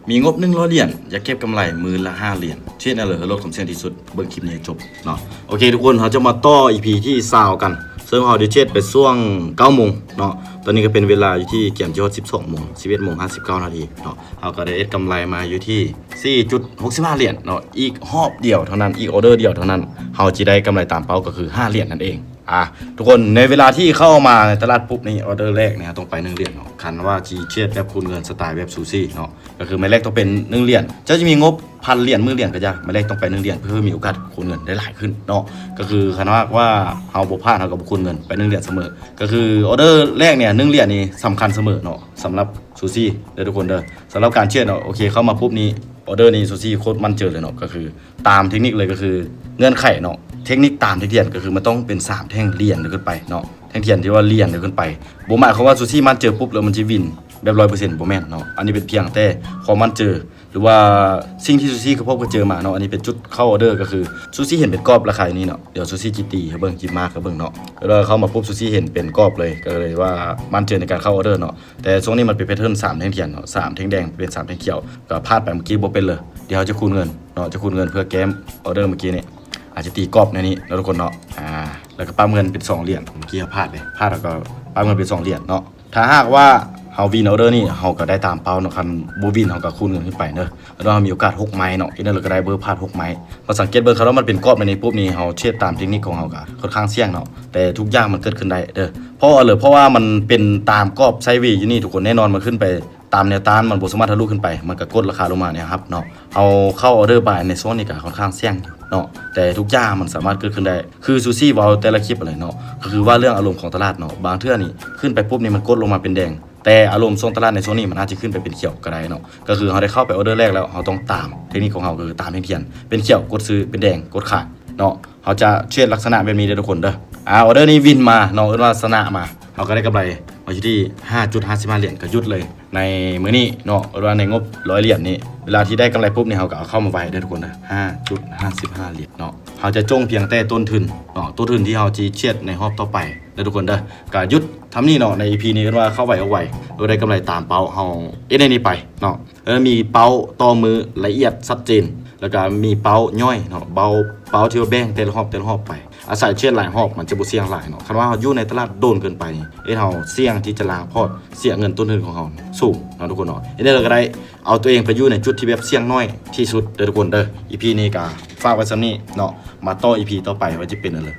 ມີງົບໜຶ່ງຮ້ອຍຫຼຽນ ຢາກເກັບກຳໄລມື້ລະຫ້າຫຼຽນ ເທຣດແນວໃດໃຫ້ໂຫຼດຄວາມສ່ຽງທີ່ສຸດ? ເບິ່ງຄລິບນີ້ໃຫ້ຈົບເນາະ. ໂອເຄທຸກຄົນ ເຮົາຈະມາຕໍ່ ອີພີ ທີຊາວກັນ ເຊິ່ງເຮົາໄດ້ເທຣດໄປຊ່ວງເກົ້າໂມງເນາະ. ຕອນນີ້ກໍເປັນເວລາຢູ່ທີ່ກຽມຈະຮອດສິບສອງໂມງ ສິບເອັດໂມງຫ້າສິບເກົ້ານາທີເນາະ. ເຮົາກໍໄດ້ເຮັດກຳໄລມາຢູ່ທີ່ສີ່ຈຸດຫົກສິບຫ້າຫຼຽນເນາະ. ອີກຮອບດຽວເທົ່ານັ້ນ ອີກອໍເດີດຽວເທົ່ານັ້ນ ເຮົາຈະໄດ້ກຳໄລຕາມເປົ້າ ກໍຄືຫ້າຫຼຽນນັ້ນເອງ. ອ່າ ທຸກຄົນ ໃນເວລາທີ່ເຂົ້າມາໃນຕະຫຼາດປຸບນີ້ ອໍເດີແລກນີ້ເຮົາຕ້ອງໄປໜຶ່ງຫຼຽນເນາະ. ຄັນວ່າຊິເທຣດແບບຄູນເງິນສະໄຕແບບຊູຊີເນາະ ກໍຄືໄມ້ແລກຕ້ອງເປັນໜຶ່ງຫຼຽນ. ເຈົ້າຈະມີງົບພັນຫຼຽນ ໝື່ນຫຼຽນກໍຢ່າ ໄມ້ແລກຕ້ອງໄປໜຶ່ງຫຼຽນ ເພື່ອມີໂອກາດຄູນເງິນໄດ້ຫຼາຍຂຶ້ນເນາະ. ກໍຄືຄັນຫາກວ່າເຮົາບໍ່ພາດ ເຮົາກໍບໍ່ຄູນເງິນ ໄປໜຶ່ງຫຼຽນສະເໝີ. ກໍຄືອໍເດີແລກນີ້ໜຶ່ງຫຼຽນນີ້ສຳຄັນສະເໝີເນາະ ສຳລັບຊູຊີເດີທຸກຄົນເດີ. ສຳລັບການເທຣດເນາະ ໂອເຄ ເຂົ້າມາປຸບນີ້ ອໍເດີນີ້ຊູຊີໂຄດໝັ້ນເຈີເລີຍເນາະ ກໍຄື ຕາມເທັກນິກເລີຍ ກໍຄືເງື່ອນໄຂເນາະ ເທັກນິກຕາມແທ່ງທຽນ ກໍຄືມັນຕ້ອງເປັນສາມແທ່ງລຽນຂຶ້ນໄປເນາະ. ແທ່ງທຽນທີ່ວ່າລຽນຂຶ້ນໄປ ບໍ່ໝາຍຄວາມວ່າຊູຊີໝັ້ນເຈີປຸບແລ້ວມັນຈະວິນແບບຮ້ອຍເປີເຊັນ ບໍ່ແມ່ນເນາະ. ອັນນີ້ເປັນພຽງແຕ່ຄວາມໝັ້ນເຈີ ຫຼືວ່າສິ່ງທີ່ຊູຊີເຂົາພົບເຂົາເຈີມາເນາະ. ອັນນີ້ເປັນຈຸດເຂົ້າອໍເດີ ກໍຄືຊູຊີເຫັນເປັນກອບລາຄາຢູ່ນີ້ເນາະ. ດຽວຊູຊີຈິຕີໃຫ້ເບິ່ງ ຈິມາກໃຫ້ເບິ່ງເນາະ. ເວລາເຂົ້າມາປຸບ ຊູຊີເຫັນເປັນກອບເລີຍ ກໍເລີຍວ່າໝັ້ນເຈີໃນການເຂົ້າອໍເດີເນາະ. ແຕ່ຊ່ວງນີ້ມັນເປັນແພັດເທີນສາມແທ່ງທຽນເນາະ ສາມແທ່ງແດງເປັນສາມແທ່ງຂຽວ ກໍພາດໄປເມື່ອກີ້ບໍ່ເປັນເລີຍ. ດຽວເຮົາຈະຄູນເງິນເນາະ ຈະຄູນເງິນເພື່ອແກ້ມອໍເດີເມື່ອກີ້ນີ້ ອາດຈະຕີກອບໃນນີ້ເນາະທຸກຄົນເນາະ. ອ່າ ແລ້ວກໍປັບເງິນເປັນສອງຫຼຽນ ເມື່ອກີ້ເຮົາພາດເລີຍ ພາດແລ້ວກໍປັບເງິນເປັນສອງຫຼຽນເນາະ. ຖ້າຫາກວ່າເຮົາວິນອໍເດີນີ້ ເຮົາກໍໄດ້ຕາມເປົ້າເນາະ. ຄັນບໍ່ວິນ ເຮົາກໍຄູນເງິນຂຶ້ນໄປເດີ. ແລ້ວເຮົາມີໂອກາດຫົກໄມ້ເນາະ ເຮັດແນວໃດກໍໄດ້ເບີພາດຫົກໄມ້. ພາສາອັງກິດເບິ່ງ ຄັນວ່າມັນເປັນກອບໃນນີ້ປຸບນີ້ ເຮົາເທຣດຕາມເທັກນິກຂອງເຮົາກໍຄ່ອນຂ້າງສ່ຽງເນາະ ແຕ່ທຸກຢ່າງມັນເກີດຂຶ້ນໄດ້ເດີ. ເພາະວ່າເລີຍ ເພາະວ່າມັນເປັນຕາມກອບໄຊເວຢູ່ນີ້ທຸກຄົນ ແນ່ນອນມັນຂຶ້ນໄປຕາມແນວຕ້ານ ມັນບໍ່ສາມາດທະລຸຂຶ້ນໄປ ມັນກໍກົດລາຄາລົງມາແນວຮັບເນາະ. ເຮົາເຂົ້າອໍເດີບາຍໃນຊ່ວງນີ້ກໍຄ່ອນຂ້າງສ່ຽງຢູ່ເນາະ ແຕ່ທຸກຢ່າງມັນສາມາດເກີດຂຶ້ນໄດ້. ຄືຊູຊີເວົ້າແຕ່ລະຄລິບຫັ້ນແຫຼະເນາະ ກໍຄືວ່າເລື່ອງອາລົມຂອງຕະຫຼາດເນາະ ບາງເທື່ອນີ້ຂຶ້ນໄປປຸບນີ້ມັນກົດລົງມາເປັນແດງ ແຕ່ອາລົມຊ່ວງຕະຫຼາດໃນຊ່ວງນີ້ມັນອາດຈະຂຶ້ນໄປເປັນຂຽວກໍໄດ້ເນາະ. ກໍຄືເຮົາໄດ້ເຂົ້າໄປອໍເດີແລກແລ້ວ ເຮົາຕ້ອງຕາມເທັກນິກຂອງເຮົາ ກໍຄືຕາມແທ່ງທຽນ ເປັນຂຽວກົດຊື້ ເປັນແດງກົດຂາຍເນາະ. ເຮົາຈະເທຣດລັກສະນະແບບນີ້ເດີທຸກຄົນເດີ. ອ່າ ອໍເດີນີ້ວິນມາເນາະ ເອີ້ນວ່າຊະນະມາ ເຮົາກໍໄດ້ກຳໄລມາຢູ່ທີ່ຫ້າຈຸດຫ້າສິບຫ້າຫຼຽນ ກໍຢຸດເລີຍໃນມື້ນີ້ເນາະ. ເອີ້ນວ່າໃນງົບຮ້ອຍຫຼຽນນີ້ ເວລາທີ່ໄດ້ກຳໄລປຸບນີ້ ເຮົາກໍເອົາເຂົ້າມາໄວ້ເດີທຸກຄົນເດີ ຫ້າຈຸດຫ້າສິບຫ້າຫຼຽນເນາະ. ເຮົາຈະຈົ່ງພຽງແຕ່ຕົ້ນທຶນເນາະ ຕົ້ນທຶນທີ່ເຮົາຊິເທຣດໃນຮອບຕໍ່ໄປເດີທຸກຄົນເດີ. ກໍຢຸດ ທຳນີ້ເນາະ ໃນ ອີພີ ນີ້ເອີ້ນວ່າເຂົ້າໄວອອກໄວ ເອີ ໄດ້ກຳໄລຕາມເປົ້າ ເຮົາເຮັດໃນນີ້ໄປເນາະ. ເອີ ມີເປົ້າຕໍ່ມື້ລະອຽດຊັດເຈນ ແລ້ວກໍມີເປົ້າຍ່ອຍເນາະ ເປົ້າ ເປົ້າທີ່ວ່າແບ່ງແຕ່ລະຮອບ ແຕ່ລະຮອບໄປ ອາໄສເທຣດຫຼາຍຮອບ ມັນຈະບໍ່ສ່ຽງຫຼາຍເນາະ. ຄັນວ່າເຮົາຢູ່ໃນຕະຫຼາດດົນເກີນໄປນີ້ ເຮັດໃຫ້ເຮົາສ່ຽງທີ່ຈະລ້າງພອດ ເສຍເງິນຕົ້ນທຶນຂອງເຮົາສູງເນາະທຸກຄົນເນາະ. ເຮັດໃດກໍໄດ້ ເອົາຕົວເອງໄປຢູ່ໃນຈຸດທີ່ແບບສ່ຽງໜ້ອຍທີ່ສຸດເດີທຸກຄົນເດີ. ອີພີ ນີ້ກໍຝາກໄວ້ສ່ຳນີ້ເນາະ ມາຕໍ່ ອີພີ ຕໍ່ໄປວ່າຈະເປັນແນວໃດ.